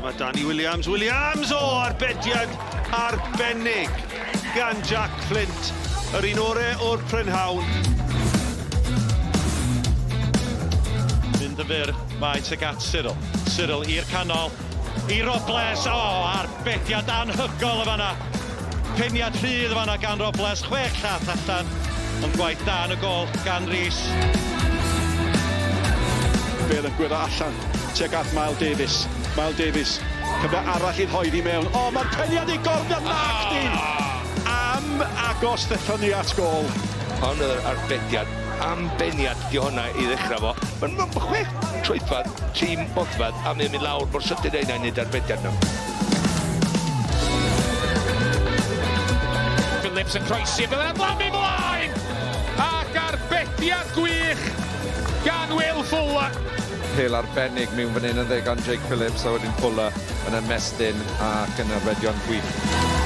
Mae Danny Williams, Williams, o, arbediad arbennig gan Jack Flint, yr un ore o'r prynhawn. Mynd yn fyr, mae tuag at Cyril. Cyril i'r canol, i Robles, o, arbediad anhygol y fanna. Peniad rhydd y fanna gan Robles, chwech llath allan, ond gwaith da yn y gol gan Rees. Bale yn gwyro allan tuag at Mael Davies. Mael Davies, cyfle arall i'r hoeddi mewn. O, mae'r peniad i gornel nac di! Am agos ddethon ni at gol. Hon oedd yr arbediad am beniad di honna i ddechrau fo. Mae'n ma chwech troedfedd, tîm modfedd, a mae'n mynd lawr mor sydyn â hynna i wneud arbediad nhw. Phillips yn croesi, bydd yna'n lamu mlaen! Ac arbediad gwych gan Will Fuller. Pêl arbennig mewn fan hyn yn dde gan Jake Phillips a wedyn Fuller yn ymestyn ac yn arbedion gwych.